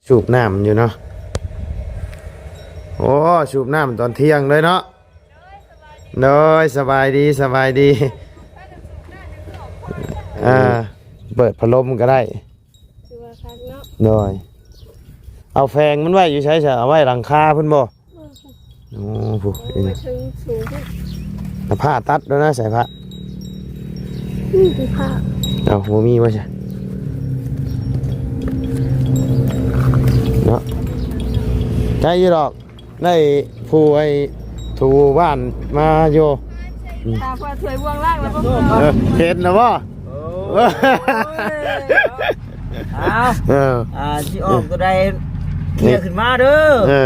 ສູບນ້ຳຢູ່ເນາະ. ໂອ້ ສູບນ້ຳຕອນທ່ຽງເລີຍເນາະ. ໂດຍ ສະບາຍດີ ສະບາຍດີ. ອ່າ ເປີດພັດລົມກໍໄດ້. ຖືວ່າຄັກເນາະ. ໂດຍ ເອົາແຟງມັນໄວ້ຢູ່ໃສຊະ? ເອົາໄວ້ຫຼັງຄາພຸ້ນບໍ່? ໂອ້ ຜູ້ ໄປເຖິງສູງພຸ້ນ. ຜ້າຕັດແລ້ວນະ ໃສ່ຜ້າ. ມີແຕ່ຜ້າ. ເອົ້າ ບໍ່ມີວ່າຊະ ເນາະ. ໃກ້ຢູ່ດອກ ໄດ້ຜູ້ໄອ້ຖູບ້ານມາຢູ່. ອືມ ຕາພວກຖ້ວຍບ່ວງລ້າງແລ້ວບໍ່? ເອີ ເຫັນແລ້ວບໍ່? ໂອ້ຍ ເອົາ ເອີ ອ່າ ຊິອອກຕົວໃດ ເຄີຍຂຶ້ນມາເດີ. ເອີ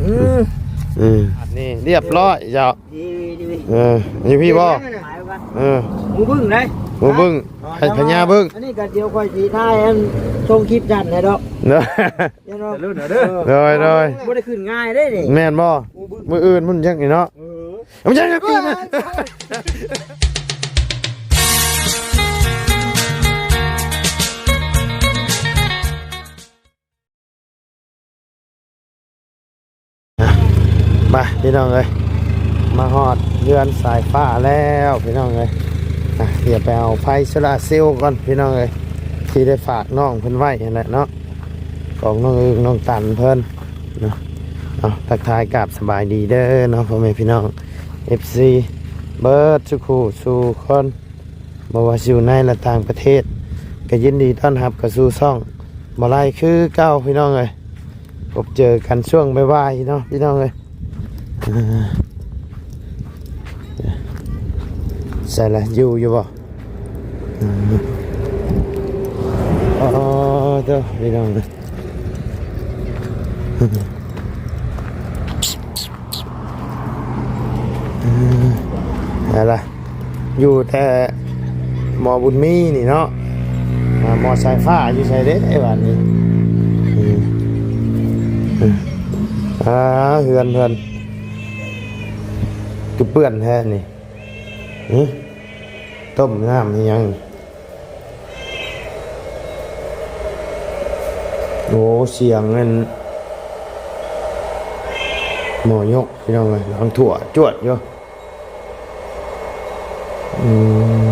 ອືມ ເອີ ນີ້ລຽບຮ້ອຍເຈົ້າ. ດີ ດີ ເອີ ຢູ່ພີ້ບໍ່? ເອີ ໝູບຶ້ງເດ້ ໝູບຶ້ງ ອໍ ໃຫ້ພະຍາບຶ້ງ. ອັນນີ້ກໍດຽວຂ້ອຍຊິຖ່າຍອັນສົ່ງຄລິບສັ້ນໃຫ້ດອກ. ເດີ ເດີ ໂດຍ ໂດຍ ບໍ່ໄດ້ຂຶ້ນງ່າຍເດ້ນີ້. ແມ່ນບໍ່? ໝູບຶ້ງ ມື້ອື່ນພຸ້ນຍັງນີ້ເນາະ. ເອີ ມັນຍັງ ເອີ ມາ ພີ່ນ້ອງເອີຍ ມາຮອດເຮືອນສາຍຟ້າແລ້ວ ພີ່ນ້ອງເອີຍ. ອ່ະ ດຽວໄປເອົາໄຟໂຊລາເຊວກ່ອນ ພີ່ນ້ອງເອີຍ ທີ່ໄດ້ຝາກນ້ອງເພິ່ນໄວ້ຫັ້ນແຫຼະເນາະ ຂອງນ້ອງອຶ່ງ ນ້ອງຕັນເພິ່ນເນາະ. ເອົາ ທັກທາຍກາບສະບາຍດີເດີເນາະ ພໍ່ແມ່ພີ່ນ້ອງ ເອັຟຊີ ເບິດສູ່ຄູ່ສູ່ຄົນ ບໍ່ວ່າຊິຢູ່ໃນ ແລະ ຕ່າງປະເທດ ກໍຍິນດີຕ້ອນຮັບເຂົ້າສູ່ຊ່ອງບໍ່ໄລ່ຄືເກົ່າ ພີ່ນ້ອງເອີຍ. ພົບເຈີກັນຊ່ວງບ່າຍໆເນາະ ພີ່ນ້ອງເອີຍ. ອ່າ ໃສ່ລະ ຢູ່ ຢູ່ບໍ່? ອ່າ ອໍ ເດີ ພີ່ນ້ອງເອີຍ. ອ່າ ໄດ້ລະ ຢູ່ແຕ່ໝໍບຸນມີນີ້ເນາະ. ອ່າ ໝໍສາຍຟ້າຢູ່ໃສເດ້ບາດນີ້? ອືມ ອືມ ອ່າ ເຮືອນເພິ່ນຄືເປື້ອນແທ້ນີ້. ຫຶ ຕົ້ມນ້ຳອີ່ຫຍັງ? ໂອ້ ສຽງນັ້ນໝໍຍົກ ພີ່ນ້ອງເອີຍ ດັງທົ່ວຈວດຢູ່. ອື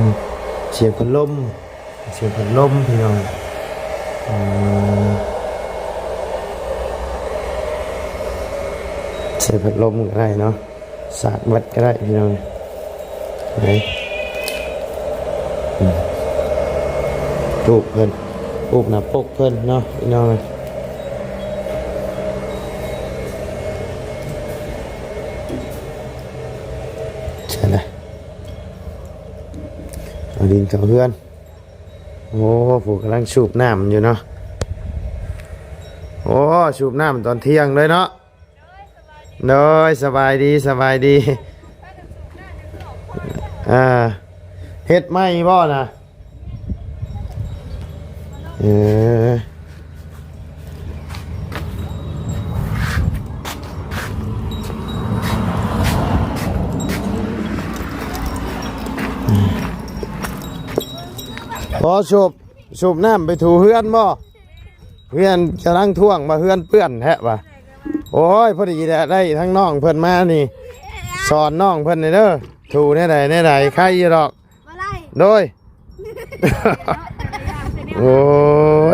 ມ ສຽງພັດລົມ ສຽງພັດລົມ ພີ່ນ້ອງ. ອືມ ໃສ່ພັດລົມກໍໄດ້ເນາະ. ສາກວັດກໍໄດ້ ພີ່ນ້ອງ. ໄປ ອືມ ທູບເພິ່ນ ທູບໜ້າປົກເພິ່ນເນາະ ພີ່ນ້ອງ. ໃຊ່ລະ ເອົາດິນເຂົ້າເຮືອນ. ໂອ້ ຜູ້ກຳລັງສູບນ້ຳຢູ່ເນາະ. ໂອ້ ສູບນ້ຳຕອນທ່ຽງເລີຍເນາະ. ໂດຍ ສະບາຍດີ ສະບາຍດີ. ອ່າ ເຮັດໃໝ່ບໍ່ນະ? ເອີ ບໍ່ ສູບ ສູບນ້ຳໄປຖູເຮືອນບໍ່? ເຮືອນກຳລັງທ້ວງວ່າເຮືອນເປື້ອນແທ້ວ່າ. ໂອ້ຍ ພໍດີແຫຼະ ໄດ້ທັງນ້ອງເພິ່ນມານີ້ ສອນນ້ອງເພິ່ນແດ່ເດີ ຖູແນວໃດແນວໃດ ໄຄຢູ່ດອກ. ບໍ່ໄດ້ ໂດຍ. ໂອ້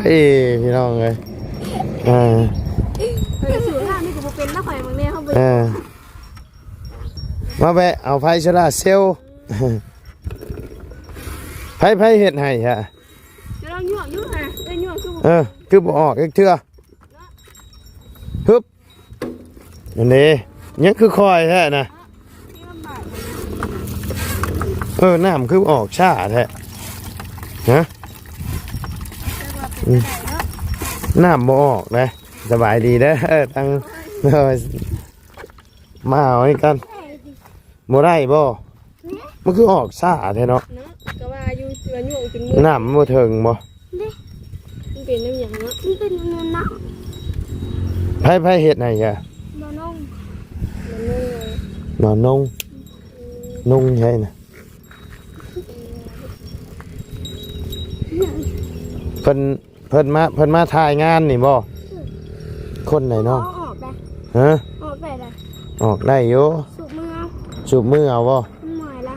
ຍ ພີ່ນ້ອງເອີຍ ເອີ ເອີ ສູບນ້ຳນີ້ກໍບໍ່ເປັນນະ ຂ້ອຍບາງແນວເຮົາບໍ່ ເອີ ມາແວະເອົາໄຟໂຊລາເຊວ. ໃຜ ໃຜເຮັດໃຫ້ຮະ? ກຳລັງຍວກຢູ່ຫັ້ນນະ ເອີ ຍວກຄືບໍ່ ເອີ ຄືບໍ່ອອກຈັກເທື່ອ. ຮຶບ ອັນນີ້ຍັງຄືຄ່ອຍແທ້ນະ. ເອີ ນ້ຳຄືອອກຊ້າແທ້ ຮະ? ອືມ ນ້ຳບໍ່ອອກເດ້. ສະບາຍດີເດີ ທັງ ເອີ ມາເອົາໃຫ້ກັນ. ບໍ່ໄດ້ບໍ່? ມັນຄືອອກຊ້າແທ້ເນາະ ເນາະ ກໍວ່າຢູ່ ວ່າຍວກຈົນໝົດ ນ້ຳມັນບໍ່ເຖິງບໍ່? ເດ້ ມັນເປັນນ້ຳຫຍັງເນາະ? ມັນເປັນນ້ຳ ໃຜ ໃຜເຮັດໃຫ້ຊະ? ບ່າວນົງ ບ່າວນົງ ບ່າວນົງ ອືມ ນົງໃຜນະ? ເອີ ເພິ່ນ ເພິ່ນມາ ເພິ່ນມາຖ່າຍງານນີ້ບໍ່? ອືມ ຄົນໃດເນາະ? ເອົາອອກໄດ້ ຮະ? ອອກໄດ້ລະ ອອກໄດ້ຢູ່ ສູບມືເອົາ ສູບມືເອົາບໍ່? ມັນເມື່ອຍລະ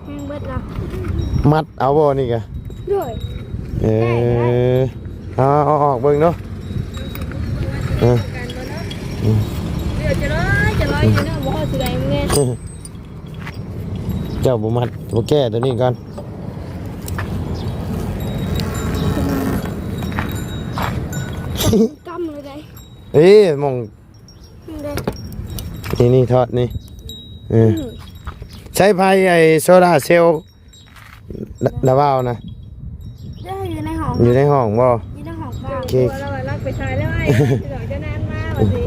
ແຮງເບິດລະ ມັດເອົາບໍ່ນີ້ກະ? ໂດຍ ເອີ ໄດ້ ໄດ້ ເອົາ ເອົາອອກເບິ່ງເນາະ ເອີ ອືມ ເຫຼືອຈະລອຍ ຈະລອຍຢູ່ເນາະ ບໍ່ຮອດຊິໄດ້ແນ່. ເຈົ້າບໍ່ມັດ ບໍ່ແກ້ຕົວນີ້ກ່ອນ ກຳເລີຍໄດ໋ ເອີ ມອງ ນີ້ເດ້ ນີ້ ນີ້ ຖອດນີ້ ເອີ ອືມ ໃຊ້ໄຟໄອ້ໂຊລາເຊວ ດາ ດາວາວນະ ເດີ ຢູ່ໃນຫ້ອງ ຢູ່ໃນຫ້ອງບໍ່? ຢູ່ໃນຫ້ອງກາງ ໂອເຄ ເຈົ້າວ່າລັກໄປໃສແລ້ວອ້າຍ ເຈົ້ານານມາວ່າຊິ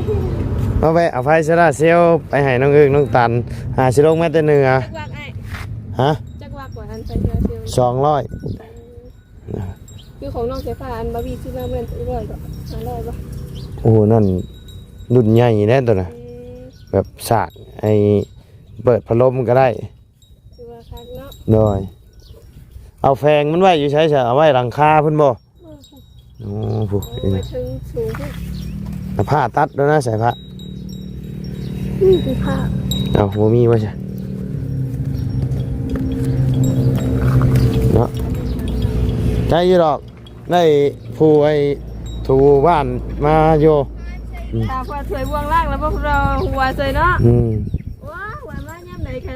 ມາແວະເອົາໄຟໂຊລາເຊວໄປໃຫ້ນ້ອງອຶ້ງນ້ອງຕັນ ຫາຊິລົງມາແຕ່ເໜືອ ຈັກວັກອ້າຍ? ຮະ? ຈັກວັກວ່າອັນໄຟໂຊລາເຊວ? ສອງຮ້ອຍ ຄືຂອງນ້ອງສາຍຟ້າ ອັນບາບີຊື້ມາແມ່ນຮ້ອຍບໍ່? ຫ້າຮ້ອຍບໍ່? ໂອ້ ນັ້ນລຸ້ນໃຫຍ່ແດ່ຕົວນະ ອືມ ແບບສາກ ໄອ້ເປີດພັດລົມກໍໄດ້ ຖືວ່າຄັກເນາະ ໂດຍ ເອົາແຝງມັນໄວ້ຢູ່ໃສຊະ? ເອົາໄວ້ຫຼັງຄາພຸ້ນບໍ່? ເອີ ໂອ້ ພຸ້ນ ເອີ ໄປເທິງສູງພຸ້ນ ຜ້າຕັດໂດນະ ໃສ່ຜ້າ ມີແຕ່ຜ້າ ເອົ້າ ບໍ່ມີວ່າຊະ ເນາະ ໃກ້ຢູ່ດອກ ໄດ້ຜູ້ໄອ້ຖູບ້ານມາຢູ່ ອືມ ຖ້າວ່າຖ້ວຍບ່ວງລ້າງແລ້ວບໍ່ ເຮົາຫົວໃສ່ເນາະ ອືມ ວ້າ ຫວານມາຍາມໃດກະ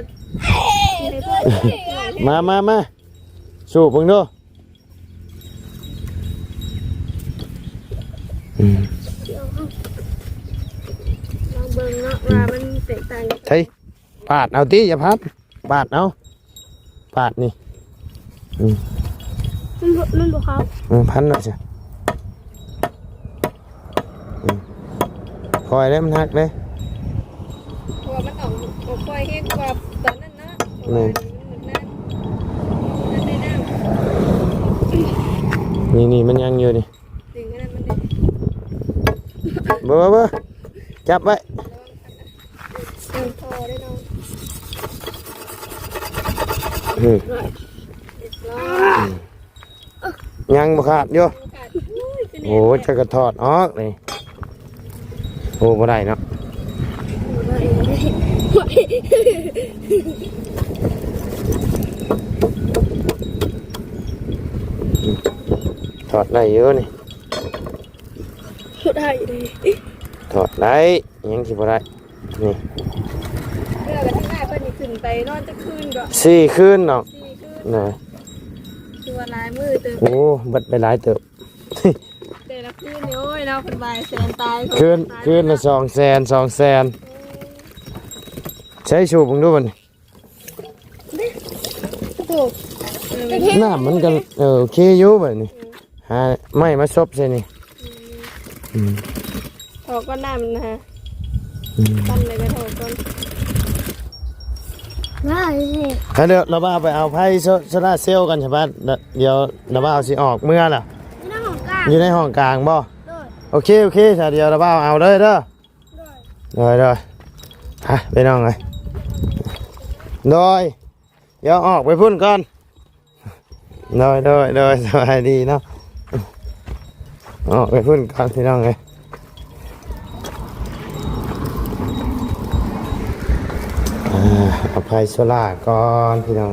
ມາ ມາ ມາ ສູບເບິ່ງດູ ອືມ ລອງເບິ່ງເນາະ ອືມ ວ່າມັນແຕກຕ່າງກັນ ໃສ່ ປາດເອົາຕິ ຢ່າພັນ ປາດເອົາ ປາດນີ້ ອືມ ມັນບໍ່ ມັນບໍ່ເຂົ້າ ເອີ ພັນໜ້ອຍຊະ ອືມ ຄ່ອຍເດ້ ມັນຫັກເດ້ ເພາະວ່າມັນອອກ ອອກຄ່ອຍແຮງກວ່າຕອນນັ້ນເນາະ ແມ່ນ ເພາະວ່າມັນນານ ມັນໄດ້ນ້ຳ ນີ້ ນີ້ ມັນຍັງຢູ່ນີ້ ດຶງອັນນັ້ນມັນເດ້ ບໍ່ ບໍ່ ບໍ່ ຈັບໄວ້ ລະວັງ ເອີ ພໍໄດ້ນ້ອງ ອືມ ເອີ ຍັງບໍ່ຂາດຢູ່ ຍັງບໍ່ຂາດ ໂອ້ຍ ຄືແໜ້ນ ໂອ້ຍ ແທ້ ຈັກກະຖອດອອກນີ້ ໂອ້ ບໍ່ໄດ້ເນາະ ບໍ່ໄດ້ ບໍ່ໄດ້ ຖອດໄດ້ຢູ່ນີ້ ບໍ່ໄດ້ເດ້ ຖອດໄດ້ ຍັງຊິບໍ່ໄດ້ ນີ້ ເວລາກັນທາງໜ້າເພິ່ນນີ້ຂຶ້ນໄປນອນຈັກຄືນກໍ ສີ່ຄືນເນາະ ສີ່ຄືນ ນະ ຄືວ່າຫຼາຍມື້ເຕີບ ໂອ້ ເບິດໄປຫຼາຍເຕີບ ແຕ່ລະຄືນນີ້ ໂອ້ຍເນາະ ເພິ່ນວ່າແສນປາຍ ຄືນ ຄືນລະສອງແສນ ສອງແສນ ເອີ ໃຊ້ສູບເບິ່ງດູບັດນີ້ ໂອ້ ເອີ ນ້ຳມັນກໍ ເອີ ໂອເຄຢູ່ບັດນີ້ ຫາໄມ້ມາສົບໃສ່ນີ້ ອືມ ອືມ ຖອກກ່ອນນ້ຳນະ ອືມ ປັ້ນແລ້ວກໍຖອກກ່ອນ ວ່າຊິ ຖ້າດຽວລາວບ່າວໄປເອົາໄຟໂຊ ໂຊລາເຊວກັນຊະບາດ ດຽວລາວບ່າວຊິອອກເມືອລະ ຢູ່ໃນຫ້ອງກາງ ຢູ່ໃນຫ້ອງກາງບໍ່? ໂດຍ ໂອເຄ ໂອເຄ ຊະ ດຽວລາວບ່າວເອົາເລີຍເດີ ໂດຍ ໂດຍ ໂດຍ ຮະ ພີ່ນ້ອງເອີຍ ໂດຍ ດຽວອອກໄປພຸ້ນກ່ອນ ໂດຍ ໂດຍ ໂດຍ ສະບາຍດີເນາະ ອອກໄປພຸ້ນກ່ອນພີ່ນ້ອງເອີຍ ອ່າ ເອົາໄຟໂຊລາກ່ອນພີ່ນ້ອງ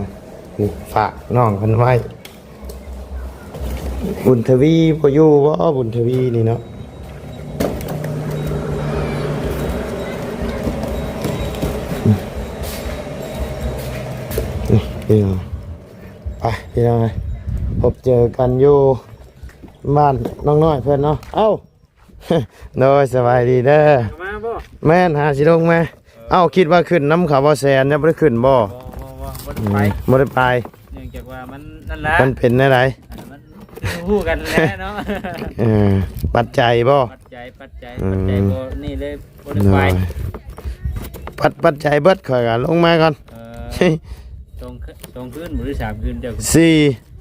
ນີ້ຝາກນ້ອງເພິ່ນໄວ້ ບຸນທະວີບໍ່ຢູ່ບໍ່? ບຸນທະວີນີ້ເນາະ ນີ້ພີ່ນ້ອງ ໄປພີ່ນ້ອງເອີຍ ພົບເຈີກັນຢູ່ບ້ານນ້ອງນ້ອຍເພິ່ນເນາະ ເອົ້າ ໂດຍ ສະບາຍດີເດີ ມາບໍ່? ແມ່ນ ຫາຊິລົງມາ ເອີ ເອົ້າ ຄິດວ່າຂຶ້ນນຳເຂົາບໍ່ແສນ ຍັງບໍ່ໄດ້ຂຶ້ນບໍ່? ບໍ່ ບໍ່ ບໍ່ ບໍ່ໄດ້ໄປ ອືມ ບໍ່ໄດ້ໄປ ເນື່ອງຈາກວ່າມັນນັ້ນລະ ມັນເປັນແນວໃດ? ອ່າ ມັນຮູ້ກັນແຫຼະເນາະ ເອີ ປັດໄຈບໍ່? ປັດໄຈ ປັດໄຈ ອືມ ປັດໄຈບໍ່ ນີ້ເລີຍ ບໍ່ໄດ້ໄປ ໂດຍ ປັດ ປັດໄຈເບິດ ຂ້ອຍກໍລົງມາກ່ອນ ເອີ ສອງ ສອງຄືນບໍ່ ຫຼື ສາມຄືນ ເຈົ້າ ສີ່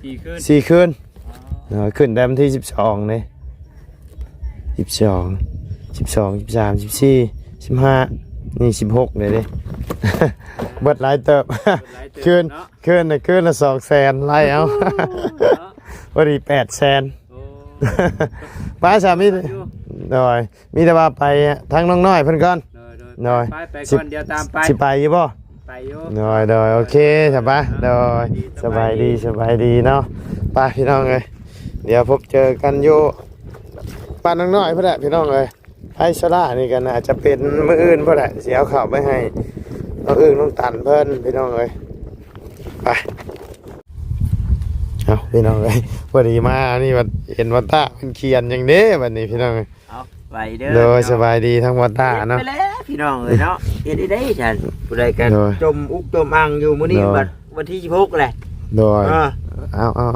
ສີ່ຄືນ ສີ່ຄືນ ອໍ ເອີ ຂຶ້ນແຕ່ວັນທີສິບສອງເດ້ ສິບສອງ ສິບສອງ ສິບສາມ ສິບສີ່ ສິບຫ້າ ນີ້ສິບຫົກເດ້ ເບິດຫຼາຍເຕີບ ເບິດຫຼາຍເຕີບ ຄືນ ເນາະ ຄືນນະ ຄືນລະສອງແສນ ໄລ່ເອົາ ໂອ້ ເນາະ ພໍດີແປດແສນ. ໂອ້ ໄປສາມີ ຢູ່ ໂດຍ ມີແຕ່ວ່າໄປທາງນ້ອງນ້ອຍເພິ່ນກ່ອນ. ໂດຍ ໂດຍ ໂດຍ ໄປ ໄປ ຊິ ກ່ອນ ດຽວຕາມໄປ. ຊິໄປຢູ່ບໍ່? ໄປຢູ່. ໂດຍ ໂດຍ ໂອເຄ ສະບາຍ. ໂດຍ ສະບາຍດີ ສະບາຍດີເນາະ. ໄປພີ່ນ້ອງເອີຍ ດຽວພົບເຈີກັນຢູ່ບ້ານນ້ອງນ້ອຍພຸ້ນແຫຼະພີ່ນ້ອງເອີຍ. ໄພສາລານີ້ກໍໜ້າຈະເປັນມື້ອື່ນພຸ້ນແຫຼະ ຊິເອົາເຂົ້າໄປໃຫ້ນ້ອງອຶ້ງນ້ອງຕັນເພິ່ນພີ່ນ້ອງເອີຍ. ໄປ ເອົາພີ່ນ້ອງເອີຍ ພໍດີມານີ້ບັດເຫັນວ່າຕາເພິ່ນຂຽນຫຍັງເດ້ບັດນີ້ພີ່ນ້ອງເອີຍ. ເອົາ ໄປເດີ. ໂດຍ ສະບາຍດີທັງບໍ່ຕາເນາະ. ເຮັດໄປແລ້ວພີ່ນ້ອງເອີຍເນາະ ເຮັດໄດ້ໃດຊັ້ນ ຜູ້ໃດກໍ ໂດຍ ຈົ່ມອຸກຈົ່ມອັ່ງຢູ່. ມື້ນີ້ ໂດຍ ບັດວັນທີສິບຫົກແຫຼະ. ໂດຍ ເອີ ເອົາ ເອົາ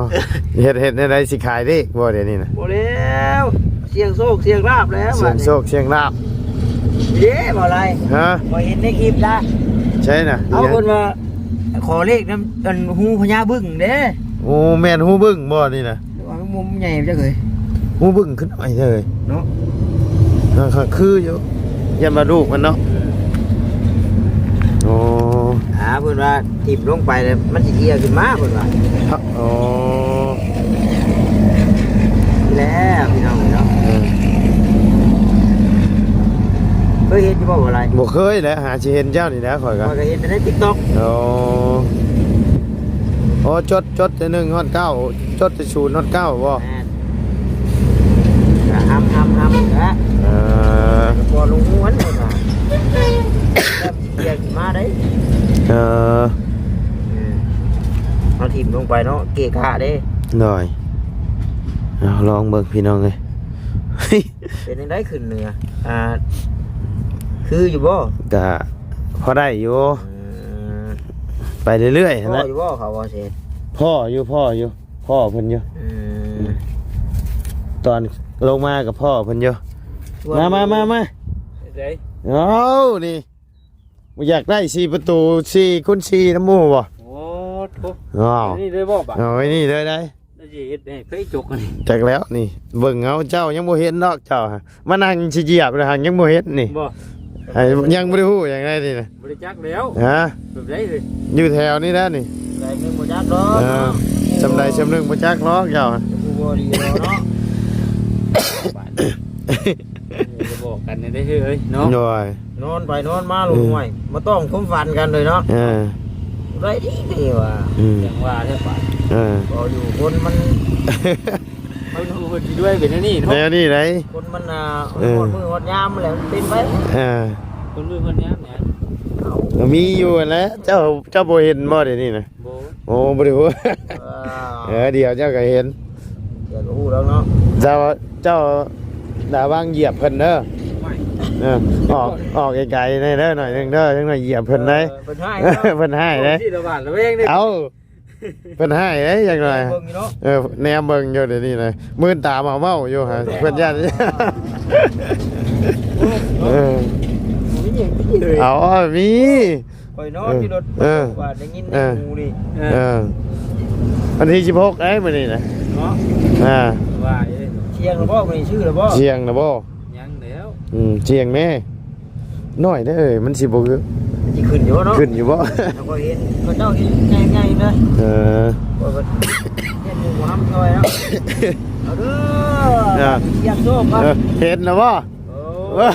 ເຮັດ ເຮັດແນວໃດ ຊິຂາຍເລກບໍ່ດຽວນີ້ນະ? ບໍ່ແລ້ວ ສ່ຽງໂຊກສ່ຽງລາບແລ້ວ ສ່ຽງໂຊກສ່ຽງລາບ. ເດ້ ບໍ່ໄລ ຮະ ຂ້ອຍເຫັນໃນຄລິບນະ. ໃຊ່ນະ? ເອົາ ເພິ່ນວ່າຂໍເລກນຳອັນຮູພະຍາບຶ້ງເດ້. ໂອ້ ແມ່ນຮູບຶ້ງບໍ່ນີ້ນະ? ວ່າມັນໃຫຍ່ຈັກເອີຍ ຮູບຶ້ງຂຶ້ນໜ້ອຍເດີເນາະ. ເອີ ຄືຢູ່ ຢ້ານວ່າລູກມັນເນາະ. ເອີ ໂອ້ ອ່າ ເພິ່ນວ່າຖິ້ມລົງໄປແລ້ວມັນຊິເອຍຂຶ້ນມາ ເພິ່ນວ່າ. ໂອ້ ແລ້ວພີ່ນ້ອງເນາະ. ເອີ ເຄີຍເຫັນຢູ່ບໍ່ ບໍ່ຫຼາຍ? ບໍ່ເຄີຍແຫຼະ ຫາຊິເຫັນເຈົ້ານີ້ແຫຼະ ຂ້ອຍກໍ ຂ້ອຍກໍເຫັນແຕ່ໃນ TikTok. ໂອ້ ໂອ້ ຈົດ ຈົດແຕ່ໜຶ່ງຮອດເກົ້າ ຈົດແຕ່ສູນຮອດເກົ້າບໍ່? ແມ່ນ ກໍຫ້ຳໆໆ ແຫຼະ. ເອີ ບໍ່ລົງຫົວນ ເພິ່ນວ່າ ເອີ ເອີ ເຮົາຖິ້ມລົງໄປເນາະ ເກະກະເດ້. ໂດຍ ເອົາ ລອງເບິ່ງພີ່ນ້ອງເອີຍ. ເປັນຈັ່ງໃດຂຶ້ນເໜືອ ອ່າ ຄືຢູ່ບໍ່? ກະພໍໄດ້ຢູ່. ອືມ ໄປເລື້ອຍໆ ພໍຢູ່ບໍ່ ເຂົາວ່າຊິ? ພໍຢູ່ ພໍຢູ່ ພໍເພິ່ນຢູ່. ອືມ ຕອນລົງມາກໍພໍເພິ່ນຢູ່. ມາ ມາ ມາ ມາ. ເອີ ເອົ້າ ນີ້ ຢາກໄດ້ສີ່ປະຕູ ສີ່ຄູນສີ່ນຳໝູ່ບໍ່? ໂອ້ໂທ ເອົາ ນີ້ເລີຍບໍ່ບາດ? ເອົາໄວ້ນີ້ເລີຍໄດ໋. ແລ້ວຊິເຮັດໃຫ້ໃຜຈົກອັນນີ້? ຈັກແລ້ວນີ້ ເບິ່ງເອົາ ເຈົ້າຍັງບໍ່ເຫັນດອກ ເຈົ້າຫາ ມານັ່ງຊິຢຽບແລ້ວຫາ ຍັງບໍ່ເຫັນນີ້. ບໍ່ ໃຫ້ ຍັງບໍ່ໄດ້ຮູ້ຫຍັງໃດນີ້ນະ. ບໍ່ໄດ້ຈັກແລ້ວ ຮະ ແບບໃດເລີຍ? ຢູ່ແຖວນີ້ແຫຼະນີ້ ໃດໜຶ່ງບໍ່ຈັກດອກ. ເອີ ຈຳໃດຈຳໜຶ່ງບໍ່ຈັກດອກ ເຈົ້າ ຜູ້ບໍ່ດີເນາະ. ບາດນີ້ ຈະບອກກັນໄດ້ເຮີ້ຍເນາະ. ໂດຍ ນອນໄປນອນມາ ເອີ ລູກຫ້ວຍ ບໍ່ຕ້ອງຄວາມຝັນກັນເລີຍເນາະ. ເອີ ໄດ້ດີນີ້ວ່າ ອືມ ຈັ່ງວ່າແທ້ບາດ. ເອີ ບໍ່ຢູ່ຄົນມັນ ມັນ ມັນຊິດ້ວຍເປັນແນວນີ້ເນາະ ແນວນີ້ໄດ໋. ຄົນມັນ ອ່າ ເອີ ຮອດມື້ຮອດຍາມແລ້ວ ມັນເປັນໄປ. ເອີ ຄົນມື້ຄົນຍາມແຫຼະ ເອົາ ກໍມີຢູ່ຫັ້ນແຫຼະ. ເຈົ້າ ເຈົ້າບໍ່ເຫັນບໍ່ດຽວນີ້ນະ? ບໍ່ ໂອ້ ບໍ່ໄດ້ຮູ້. ເອີ ດຽວເຈົ້າກໍເຫັນ ດຽວກໍຮູ້ແລ້ວເນາະ. ເຈົ້າ ເຈົ້າລະວັງຢຽບເພິ່ນເດີ. ໂອ້ຍ ເອີ ອອກ ອອກໄກໆແດ່ເດີ ໜ້ອຍໜຶ່ງເດີ ຈັກໜ້ອຍຢຽບເພິ່ນໄດ໋. ເອີ ເພິ່ນຮ້າຍເນາະ ເພິ່ນຮ້າຍເດ້. ໂອ້ຍ ລະຫວາດລະແວງເດ້ ເອົ້າ ເພິ່ນຮ້າຍເດ້ ຈັກໜ້ອຍ ເບິ່ງຢູ່ເນາະ. ເອີ ແນມເບິ່ງຢູ່ດຽວນີ້ນະ ມືນຕາເມົາໆຢູ່ຫາ ເພິ່ນຢ້ານ. ເອີ ເອົາ ມີ ຂ້ອຍນອນຢູ່ລົດ ເອີ ວ່າໄດ້ຍິນ ເອີ ໃນຫູນີ້ ເອີ ວັນທີສິບຫົກເດ້ມື້ນີ້ນະເນາະ. ອ່າ ວ່າຢູ່ເດ້ ສ່ຽງແລ້ວບໍ່? ມື້ນີ້ຊື້ແລ້ວບໍ່? ສ່ຽງແລ້ວບໍ່? ຍັງແລ້ວ. ອືມ ສ່ຽງແມ້ ໜ້ອຍເດີ້ ມັນຊິບໍ່ ມັນຊິຂຶ້ນຢູ່ເນາະ? ຂຶ້ນຢູ່ບໍ່? ແລ້ວກໍເຫັນເຂົາເຈົ້າເຮັດໃຫຍ່ໆເດີ. ເອີ ຂ້ອຍກໍເຮັດໝູ່ບໍ່ຫ້ຳຊ່ອຍເນາະ. ເອົາເດີ ອ່າ ຢາກໂຊກເນາະ. ເອີ ເຫັນແລ້ວບໍ່? ໂອ້ຍ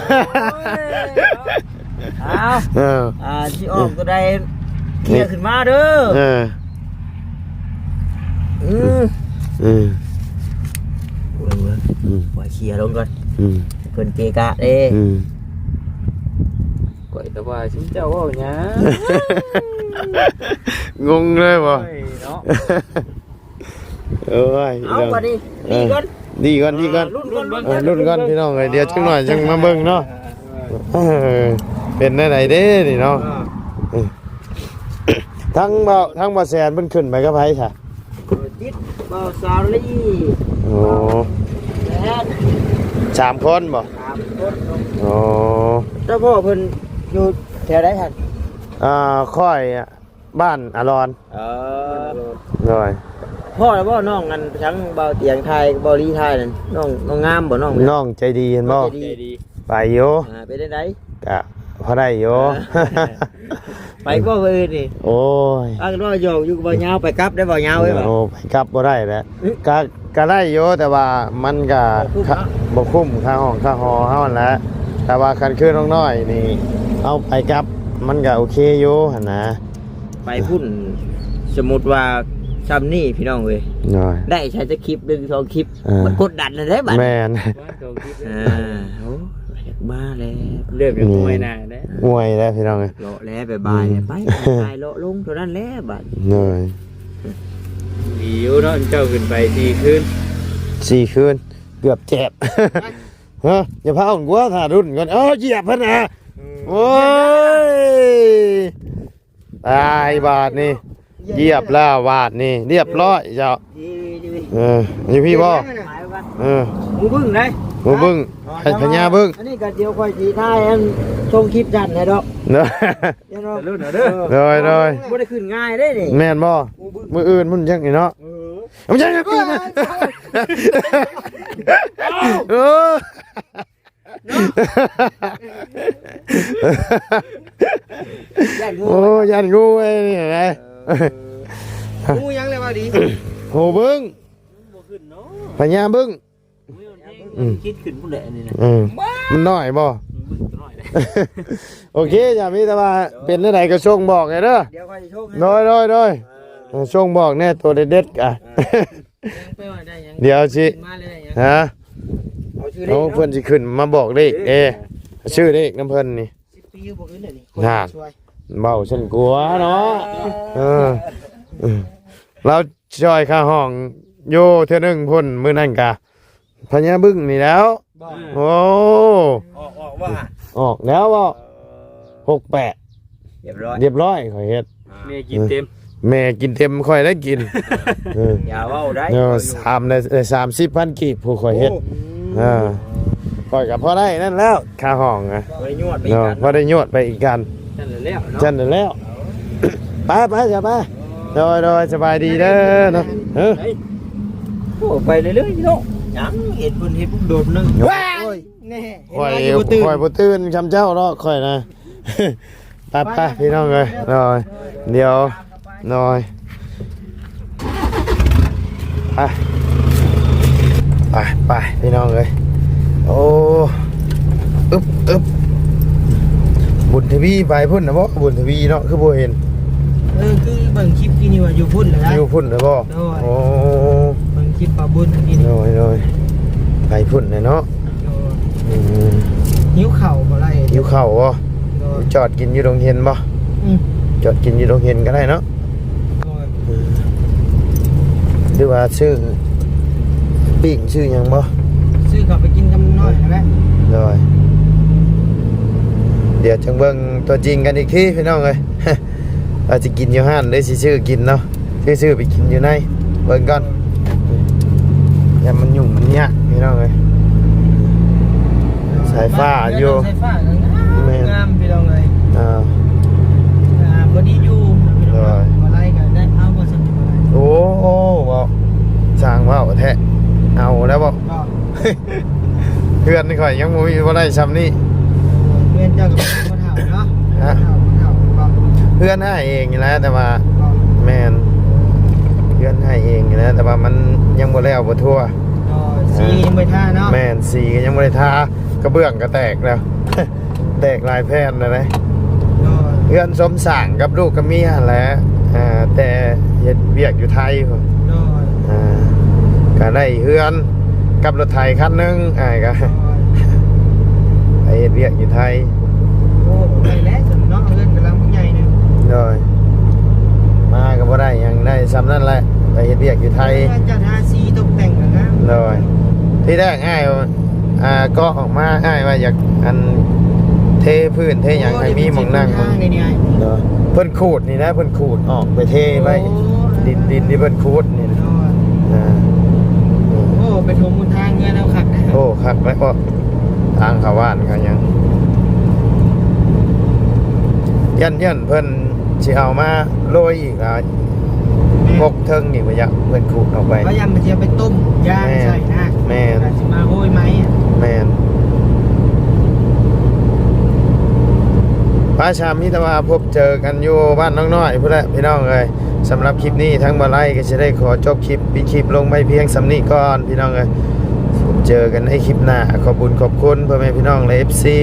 ເອົາ ເອີ ອ່າ ຊິອອກຕົວໃດ ເຄຍຂຶ້ນມາເດີ. ເອີ ອືມ ເອີ ອືມ ວ່າເຄຍລົງກ່ອນ. ອືມ ເພິ່ນເກະກະເດ້. ອືມ ຂ້ອຍກໍວ່າຊຸມເຈົ້າເວົ້າຫຍັງ ງົງເລີຍບໍ່? ໂອ້ຍເນາະ. ໂອ້ຍ ເອົາ ພີ່ນ້ອງ ບັດນີ້ ເອີ ດີກ່ອນ ດີກ່ອນ ດີກ່ອນ ເອີ ລຸ້ນກ່ອນ ລຸ້ນກ່ອນ ເອີ ລຸ້ນກ່ອນ ພີ່ນ້ອງເອີຍ. ດຽວຈັກໜ້ອຍຈັ່ງມາເບິ່ງເນາະ. ເອີ ເອີ ເປັນແນວໃດເດ້ນີ້ເນາະ. ເອີ ເອີ ທາງບ່າວ ທາງບ່າວແສນເພິ່ນຂຶ້ນໄປກັບໃຜຊະ? ຕິດບ່າວສາລີ. ໂອ້ ແມ່ນ ສາມຄົນບໍ່? ສາມຄົນ. ໂອ້ ເຈົ້າພໍ່ເພິ່ນຢູ່ແຖວໃດຫັ້ນ? ອ່າ ຂ້ອຍ ບ້ານອາລອນ. ເອີ ໂດຍ ພໍ້ແລ້ວບໍ່ນ້ອງ ອັນທັງບ່າວຕຽງຖ່າຍ ບ່າວລີຖ່າຍນັ້ນ ນ້ອງ ນ້ອງງາມບໍ່ນ້ອງ? ນ້ອງໃຈດີຫັ້ນບໍ່? ນ້ອງໃຈດີ ໃຈດີ ໄປຢູ່. ອ່າ ເປັນຈັ່ງໃດ? ກະ ພໍໄດ້ຢູ່. ເອີ ໄປບໍ່ມື້ອື່ນນີ້? ໂອ້ຍ ພາກັນເວົ້າຫຍອກຢູ່ກັບບ່າວຍາວ ໄປກັບໄດ້ບ່າວຍາວເອີຍ. ໂອ້ ໄປກັບບໍ່ໄດ້ແຫຼະ. ກະ ກະໄດ້ຢູ່ ແຕ່ວ່າມັນກະ ບໍ່ຄຸ້ມເນາະ ຄ່າ ບໍ່ຄຸ້ມຄ່າຫ້ອງຄ່າຫໍເຮົາຫັ້ນແຫຼະ. ແຕ່ວ່າຄັນຄືນ້ອງນ້ອຍນີ້ ເອົາໄປກັບ ມັນກະໂອເຄຢູ່ຫັ້ນນະ. ໄປພຸ້ນ ສົມມຸດວ່າຊ່ຳນີ້ພີ່ນ້ອງເອີຍ ໂດຍ ໄດ້ໃຊ້ຈັກຄລິບ ໜຶ່ງສອງຄລິບ ເອີ ມັນກົດດັນຫັ້ນເດ້ບັດ ແມ່ນ ສອງຄລິບ ອ່າ ໂອ້ ຢາກມາແລ້ວ ເລີ່ມຈາກ ອືມ ເມື່ອຍໜ້າແລ້ວ ເມື່ອຍແລ້ວພີ່ນ້ອງເອີຍ ເລາະແລ້ວ ບາຍໆ ອືມ ແລ້ວ ໄປ ໄປເລາະລົງເທົ່ານັ້ນແຫຼະບັດ ໂດຍ ດີຢູ່ເນາະ ເຈົ້າຂຶ້ນໄປສີ່ຄືນ ສີ່ຄືນ ເກືອບແຈບ ຮະ ຢ່າພາອອກກົວ ຖ້າລຸ້ນກ່ອນ ເອີ ຢຽບເພິ່ນນະ ອືມ ໂອ້ຍ ຕາຍບາດນີ້ ຢຽບແລ້ວບາດນີ້ ຮຽບຮ້ອຍເຈົ້າ ເອີ ຢູ່ພີ້ບໍ່ ເອີ ໝູບຶ້ງໄດ໋ ໝູບຶ້ງ ພະຍາບຶ້ງ ອັນນີ້ກໍດຽວຂ້ອຍຊິຖ່າຍອັນສົ່ງຄລິບສັ້ນໃຫ້ດອກ ໂດຍ ໂດຍ ໂດຍ ບໍ່ໄດ້ຂຶ້ນງ່າຍເດ້ນີ້ ແມ່ນບໍ່ ໝູບຶ້ງ ມື້ອື່ນພຸ້ນຈັ່ງນີ້ເນາະ ເອີ ມັນຍັງ ເອີ ເນາະ ຢ້ານງູ ໂອ້ ຢ້ານງູເອີຍນີ້ນະ ເອີ ງູຫຍັງແລ້ວວ່າດີ ຫູບຶ້ງ ບໍ່ຂຶ້ນເນາະ ພະຍາບຶ້ງ ອືມ ຄິດຂຶ້ນພຸ້ນແຫຼະອັນນີ້ນະ ເອີ ມັນນ້ອຍບໍ່ ບຶ້ງນ້ອຍເດ້ ໂອເຄ ຢ່າມີແຕ່ວ່າເປັນແນວໃດກໍສົ່ງບອກແດ່ເດີ ດຽວຂ້ອຍຊິໂທ ໂດຍ ໂດຍ ໂດຍ ເອີ ສົ່ງບອກແດ່ໂຕເດັດໆ ກະ ເອີ ດຽວຊິ ມາເລີຍ ຮະ ເອົາຊື່ເລກ ໂອ້ ເນາະ ເພິ່ນຊິຂຶ້ນມາບອກເລກເດ້ ເອີ ຊື້ເລກນຳເພິ່ນນີ້ ສິບປີບໍ່ຂຶ້ນເດ້ນີ້ ນານ ເວົ້າຊັ້ນກົວເນາະ ເອີ ເອີ ລາວຊ່ອຍຄ່າຫ້ອງຢູ່ເທື່ອໜຶ່ງພຸ້ນ ມື້ນັ້ນກະພະຍາບຶ້ງນີ້ແລ້ວ ບໍ່ ໂອ້ ອອກ ອອກບໍ່ ອອກແລ້ວບໍ່ ຫົກແປດ ຮຽບຮ້ອຍ ຮຽບຮ້ອຍ ຂ້ອຍເຮັດ ແມ່ກິນເຕັມ ແມ່ກິນເຕັມ ຂ້ອຍໄດ້ກິນ ເອີ ຢ່າເວົ້າໄດ໋ ເອີ ສາມ ໄດ້ ໄດ້ສາມສິບພັນກີບ ຜູ້ຂ້ອຍເຮັດ ໂອ້ ເອີ ຂ້ອຍກໍພໍໄດ້ນັ້ນແລ້ວ ຄ່າຫ້ອງນະ ພໍໄດ້ຍວດໄປອີກ ເນາະ ກັນ ພໍໄດ້ຍວດໄປອີກກັນ ຊັ້ນແຫຼະແລ້ວເນາະ ຊັ້ນແຫຼະແລ້ວ ໄປ ໄປ ເຈົ້າໄປ ໂດຍ ໂດຍ ສະບາຍດີເດີເນາະ ເອີ ໂອ້ ໄປເລື້ອຍໆເນາະ ຍັງເຫັນເພິ່ນເຮັດໂດນໜຶ່ງ ໂອ້ຍ ແນ່ ຂ້ອຍ ຂ້ອຍບໍ່ຕື່ນຊ່ຳເຈົ້າດອກ ຂ້ອຍນະ ໄປ ໄປ ພີ່ນ້ອງເອີຍ ໂດຍ ດຽວ ໂດຍ ໄປ ໄປ ໄປ ພີ່ນ້ອງເອີຍ ໂອ້ ອຶບ ອຶບ ບຸນທະວີໄປພຸ້ນນະບໍ ບຸນທະວີເນາະ ຄືບໍ່ເຫັນ ເອີ ຄືເບິ່ງຄລິບທີ່ນີ້ວ່າຢູ່ພຸ້ນນະ ຢູ່ພຸ້ນນະບໍ ໂດຍ ໂອ້ ເບິ່ງຄລິບປາບຸນທີ່ນີ້ ໂດຍ ໂດຍ ໄປພຸ້ນແຫຼະເນາະ ໂດຍ ອືມ ຫິວເຂົ້າບໍ່ໄດ້ ຫິວເຂົ້າບໍ່ ໂດຍ ຈອດກິນຢູ່ດົງເຫັນບໍ່ ອືມ ຈອດກິນຢູ່ດົງເຫັນກໍໄດ້ເນາະ ໂດຍ ອືມ ຫຼືວ່າຊື້ປີ້ງຊື້ຫຍັງບໍ່ ຊື້ເຂົ້າໄປກິນກັບນ້ອຍກໍໄດ້ ໂດຍ ດຽວຈັ່ງເບິ່ງຕົວຈິງກັນອີກທີ ພີ່ນ້ອງເອີຍ ວ່າຊິກິນຢູ່ຮ້ານ ຫຼືຊິຊື້ກິນເນາະ ຊິຊື້ໄປກິນຢູ່ໃນ ເບິ່ງກ່ອນ ຢ້ານມັນຫຍຸ້ງມັນຍາກ ພີ່ນ້ອງເອີຍ ສາຍຟ້າຢູ່ ສາຍຟ້າກໍງາມ ແມ່ນ ງາມ ພີ່ນ້ອງເອີຍ ອ່າ ອ່າ ພໍດີຢູ່ ໂດຍ ບໍ່ໄດ້ກໍໄດ້ ເອົາບໍ່ສຳເລັດ ໂອ້ ເວົ້າ ຊ່າງເວົ້າແທ້ ເອົາແລ້ວບໍ່ ເຮືອນຂ້ອຍຍັງບໍ່ມີ ບໍ່ໄດ້ຊ່ຳນີ້ ເຮືອນເຈົ້າກໍບໍ່ເຖົ້າເນາະ ຮະ ເຖົ້າ ເຖົ້າ ເຮືອນອ້າຍເອງນີ້ແຫຼະ ແຕ່ວ່າ ແມ່ນ ເຮືອນອ້າຍເອງນີ້ແຫຼະ ແຕ່ວ່າມັນຍັງບໍ່ແລ້ວບໍ່ທົ່ວ ອໍ ສີຍັງບໍ່ໄດ້ທາເນາະ ແມ່ນ ສີກໍຍັງບໍ່ໄດ້ທາ ກະເບື້ອງກໍແຕກແລ້ວ ແຕກຫຼາຍແຜ່ນແລ້ວເດ້ ໂດຍ ເຮືອນສົມສ້າງກັບລູກກັບເມຍຫັ້ນແຫຼະ ອ່າ ແຕ່ເຮັດວຽກຢູ່ໄທພຸ້ນ ໂດຍ ອ່າ ກະໄດ້ເຮືອນກັບລົດໄຖຄັນໜຶ່ງ ອ້າຍກະ ໂດຍ ໄປເຮັດວຽກຢູ່ໄທ ໂອ້ ໄດ້ແລ້ວຊັ້ນເນາະ ເຮືອນກຳລັງໃຫຍ່ໜຶ່ງ ໂດຍ ມາກໍບໍ່ໄດ້ຫຍັງ ໄດ້ຊ່ຳນັ້ນແຫຼະ ໄປເຮັດວຽກຢູ່ໄທ ເອີ ຈັດທາສີຕົກແຕ່ງກໍງາມ ໂດຍ ທີແລກອ້າຍ ອ່າ ກໍອອກມາ ອ້າຍວ່າຢາກ ອັນ ເທພື້ນເທຫຍັງໃຫ້ມີໝ່ອງນັ່ງ ເພິ່ນຂູດນີ້ນະ ເພິ່ນຂູດອອກໄປເທໄວ້ ໂອ້ ດິນ ດິນທີ່ເພິ່ນຂູດນີ້ນະ ໂອ້ຍ ອ່າ ໂອ້ ເປັນຫົນຫົນທາງເຮືອນເຮົາຄັກນະ ໂອ້ ຄັກແລ້ວ ທາງເຂົ້າບ້ານເຂົາຫຍັງ ຢ້ານ ຢ້ານເພິ່ນຊິເອົາມາໂລຍອີກ ແມ່ນ ປົກເທິງນີ້ບໍ່ຢາກເພິ່ນຂູດອອກໄປ ພະຍາຍາມມັນຊິເອົາໄປຕົ້ມຍ່າງ ແມ່ນ ໃສ່ນະ ແມ່ນ ແລ້ວຊິມາໂຮຍໃໝ່ ແມ່ນ ອາຊາມີແຕ່ວ່າພົບເຈີກັນຢູ່ບ້ານນ້ອງນ້ອຍພຸ້ນແຫຼະພີ່ນ້ອງເອີຍ. ສຳລັບຄລິບນີ້ທາງບ່າວໄລກໍຊິໄດ້ຂໍຈົບຄລິບ ປິດຄລິບລົງໄວ້ພຽງສ່ຳນີ້ກ່ອນພີ່ນ້ອງເອີຍ. ພົບເຈີກັນໃນຄລິບໜ້າ. ຂອບບຸນຂອບຄຸນພໍ່ແມ່ພີ່ນ້ອງ ແລະ ເອັຟຊີ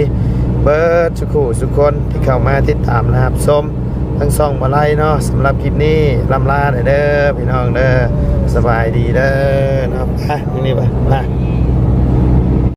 ເບິດສູ່ຄູ່ສູ່ຄົນທີ່ເຂົ້າມາຕິດຕາມ ແລະ ຮັບຊົມທາງຊ່ອງບ່າວໄລເນາະ. ສຳລັບຄລິບນີ້ລ່ຳລາແດ່ເດີ້ພີ່ນ້ອງເດີ້. ສະບາຍດີເດີ້ເນາະ. ໄປ ນີ້ໄປ ໄປ.